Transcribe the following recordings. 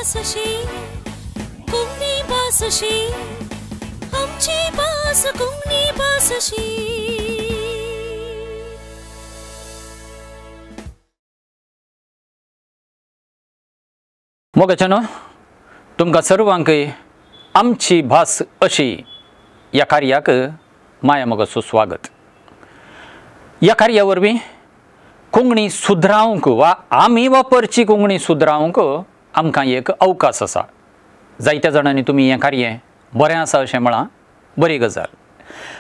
भास अशी, कोंकणी भास अशी, आमची भास कोंकणी भास अशी. मोगाच्यानो, तुमकां सर्वांकय आमची भास अशी ह्या कार्याक माया मोगाचो स्वागत. ह्या कार्या वरवीं कोंकणी सुदरावंक वा आमी वापरची कोंकणी सुदरावंक आमकां एक अवकाश आसा. जायत्या जाणांनी तुमी हें कार्य बरें आसा अशें म्हळां, बरी गजाल.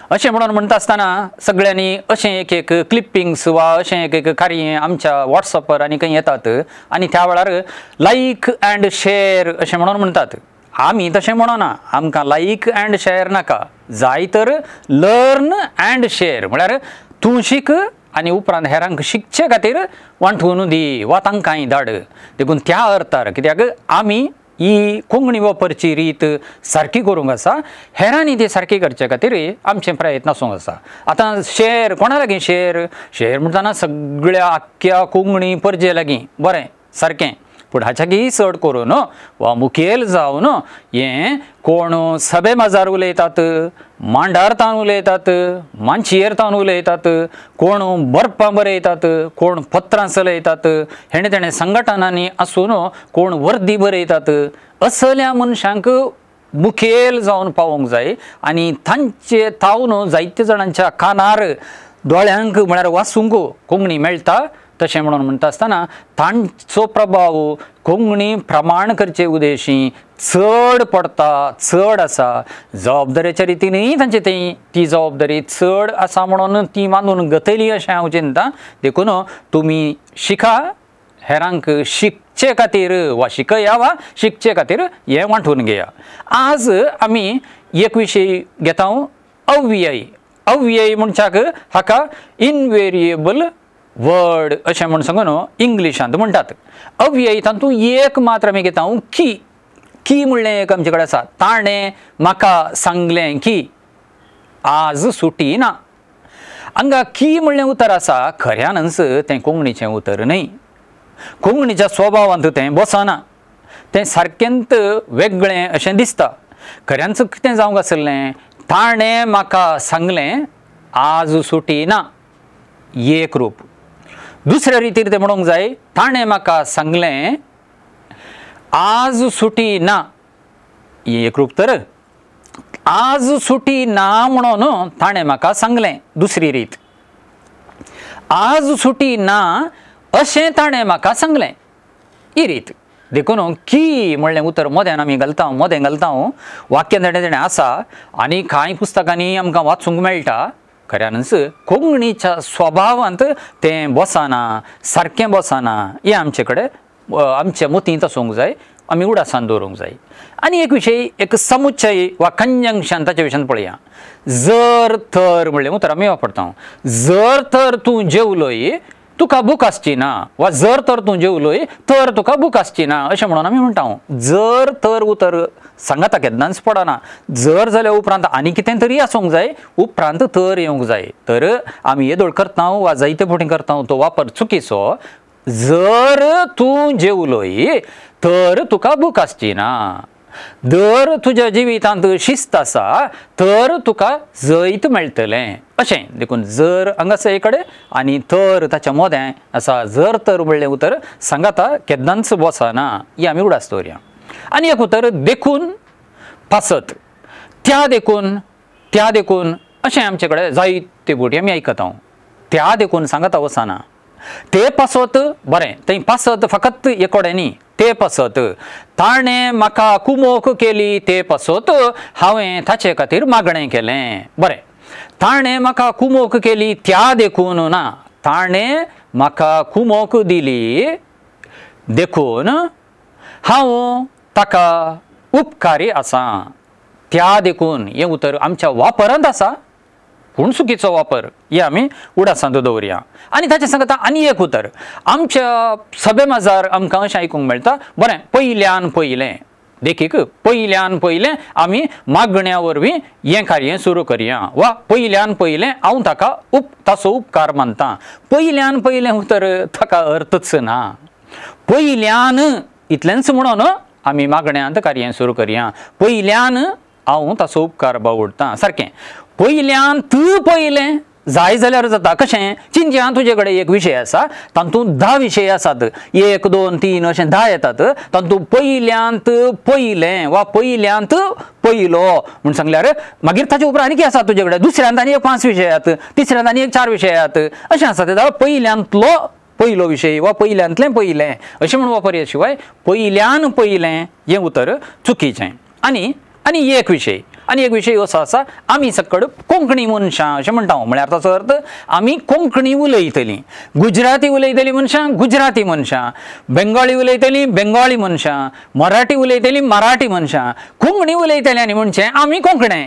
अशें म्हणून म्हणटा आसतना सगळ्यांनी अशें एक एक क्लिपिंग्स वा अशें एक एक कार्य आमच्या वॉट्सॅपार आनी खंय येतात आनी त्या वेळार लायक अँड शेअर अशें म्हणून म्हणटात. आमी तशें म्हणना, आमकां लायक अँड शेअर नाका, जाय तर लर्न अँड शेअर, म्हळ्यार तूं शीक आनी उपरांत हेरांक शिकचे खातीर वांटून दी वा तांकांय धाड. देखून त्या अर्थार कित्याक आमी ही कोंकणी वापरची रीत सारकी करूंक आसा, हेरांनी ती सारकी करचे खातीर आमचे प्रयत्न आसूंक आसा. आतां शेअर कोणा लागीं शेअर शेअर म्हणटना सगळ्या आख्ख्या कोंकणी परजे लागीं बरें सारकें, पूण हाच्याकय चड करून वा मुखेल जावन हें कोण सभे माजार उलयतात, मांडार तावन उलयतात, मानशियेर तावन उलयतात, कोण बरपां बरयतात, कोण पत्रां चलयतात, हेणे तेणे संघटनांनी आसून कोण वर्दी बरयतात. असल्या मनशांक मुखेल जावन पावोवंक जाय आनी तांचे तावन जायते जाणांच्या कानार दोळ्यांक म्हळ्यार वाचूंक कोंकणी मेळटा. तशें म्हणून म्हणटा आसतना तांचो प्रभाव कोंकणी प्रमाण करचे उद्देशी चड पडटा, चड आसा. जबाबदारेच्या रितीनूय तांचे ती जबाबदारी चड आसा म्हणून ती मानून घेतली अशें हांव चिंता. देखून तुमी शिका, हेरांक शिकचे खातीर वा शिकया वा शिकचे खातीर हें वांटून घेया. आज आमी एक विशय घेता, अव्यय. अव्यय म्हणच्याक हाका इनवेरिएबल वर्ड अशें म्हूण सांगून इंग्लिशांत म्हणटात. अव्यय तातूंत एक मात्र आमी घेता, की. की म्हणलें एक आमचे कडेन आसा, ताणें म्हाका सांगलें की आज सुटी ना. हांगा की म्हणलें उतर आसा, खऱ्यानच तें कोंकणीचें उतर न्हय, कोंकणीच्या स्वभावांत तें बसना, तें सारकेंत वेगळें अशें दिसता. खऱ्यानच कितें जावंक आसलें, ताणें म्हाका सांगलें आज सुटी ना, एक रूप. दुसऱ्या रितीर तें म्हणूंक जाय, ताणें म्हाका सांगलें आज सुटी ना, एक रूप. तर आज सुटी ना म्हणून ताणें म्हाका सांगलें, दुसरी रीत. आज सुटी ना अशें ताणें म्हाका सांगलें, ही रीत. देखून की म्हणलें उतर मोद्यान आमी घालता, मोदें घालता, वाक्यान तेणें तेणें आसा आनी कांय पुस्तकांनी आमकां वाचूंक मेळटा. खऱ्यानच कोंकणीच्या स्वभावांत तें बसना, सारकें बसना, हें आमचे कडेन आमच्या मतींत आसूंक जाय, आमी उडासान दवरूंक जाय. आनी एक विशय, एक समुच्चय वा कंजंक्शन ताच्या विशयान पळया. जर तर म्हणलें उतर आमी वापरता. जर तर तूं जेवलोय तुका भूक आसची ना, वा जर तर तूं जेवलोय तर तुका भूक आसची ना अशें म्हणून आमी म्हणटा. जर तर उतर सांगाता केन्नाच पडना. जर जाल्या उपरांत आनी कितें तरी आसूंक जाय, उपरांत तर येवंक जाय. तर आमी येदोळ करता वा जायते फावटी करता तो वापर चुकीचो. जर तूं जेवलोय तर तुका भूक आसची ना, जर तुज्या जिवितांत शिस्त आसा तर तुका जैत मेळटलें अशें. देखून जर हांगासर एक कडेन आनी तर ताच्या मोदें आसा. जर तर म्हणलें उतर सांगाता केन्नाच बसना, हें आमी उडास दवरया. आनी एक उतर देखून पासत, त्या देखून, त्या देखून अशें आमचे कडेन जायते फावटी आमी आयकता. त्या देखून सांगाता वचना, ते पासत बरें, थंय पासत फकत एक कडेन न्ही, ते पासत ताणें म्हाका कुमोक केली ते पासत हांवें ताचे खातीर मागणें केलें, बरें. ताणें म्हाका कुमोक केली त्या देखून ना, ताणें म्हाका कुमोक दिली देखून हांव ताका उपकारी आसा. त्या देखून हें उतर आमच्या वापरांत आसा, पूण चुकीचो वापर हे आमी उडासांत दवरया. आनी ताचे सांगता आनी एक उतर आमच्या सभे माजार आमकां अशें आयकूंक मेळटा, बरें पयल्यान पयलें. देखीक पयल्यान पयलें आमी मागण्या वरवीं हें कार्य सुरू करया, वा पयल्यान पयलें हांव ताका ताचो उपकार मानता. पयल्यान पयलें उतर ताका अर्थच ना. पयल्यान इतलेंच म्हणून आमी मागण्यांत कार्य सुरू करया. पयल्यान हांव ताचो उपकार बावडटा सारकें. पयल्यान तूं पयलें जाय जाल्यार जाता. कशें चिंतया, तुजे कडेन एक विशय आसा, तातूंत 10 विशय आसात, 1 2 3 अशें 10 येतात. तातूंत पयल्यांत पयलें वा पयल्यांत पयलो म्हूण सांगल्यार मागीर ताचे उपरांत आनी कितें आसा तुजे कडेन, दुसऱ्यांत आनी एक 5 विशय आसात, तिसऱ्यांत आनी एक 4 विशय आसात, अशें आसा. ते जाल्यार पयल्यांतलो पयलो विशय वा पयल्यांतलें पयलें अशें म्हूण वापरया शिवाय पयल्यान पयलें हें उतर चुकीचें. आनी आनी एक विशय, आनी एक विशय असो आसा, आमी सकड कोंकणी मनशां अशें म्हणटा हांव, म्हळ्यार ताचो अर्थ आमी कोंकणी उलयतलीं. गुजराती उलयतलीं मनशां गुजराती मनशां, बेंगॉली उलयतलीं बेंगॉली मनशां, मराठी उलयतलीं मराठी मनशां, कोंकणी उलयतलीं आनी म्हणचें आमी कोंकणे.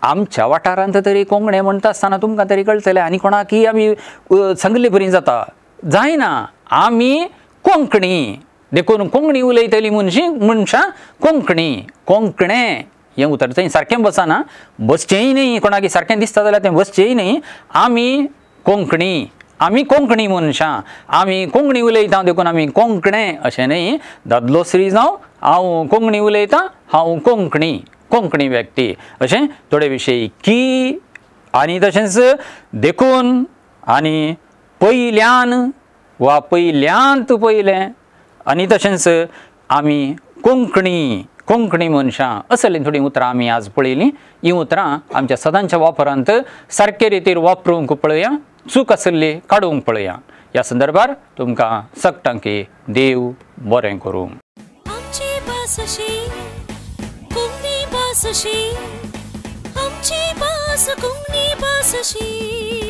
आमच्या वाठारांत तरी कोंकणे म्हणटा आसतना तुमकां तरी कळटलें आनी कोणाकय आमी सांगले बरी जाता, जायना. आमी कोंकणी, देखून कोंकणी उलयतली मनशां कोंकणी. कोंकणे हें उतर थंय सारकें बसना, बसचेंय न्ही, कोणाक सारकें दिसता जाल्यार तें बसचेंय न्ही. आमी कोंकणी, आमी कोंकणी मनशां, आमी कोंकणी उलयता देखून आमी कोंकणे अशें न्ही. दादलो स्त्री जावं, हांव कोंकणी उलयतां, हांव कोंकणी, कोंकणी व्यक्ती अशें थोडे विशय की. आनी तशेंच देखून आनी पयल्यान वा पयल्यांत पयलें आनी तशेंच आमी कोंकणी, कोंकणी मनशां असलीं थोडीं उतरां आमी आज पळयलीं. हीं उतरां आमच्या सदांच्या वापरांत सारके रितीर वापरूंक पळया, चूक आसली काडूंक पळया. ह्या संदर्भार तुमकां सगटांकी देव बरें करूं. आमची भास अशी कोंकणी भास अशी, आमची भास कोंकणी भास अशी.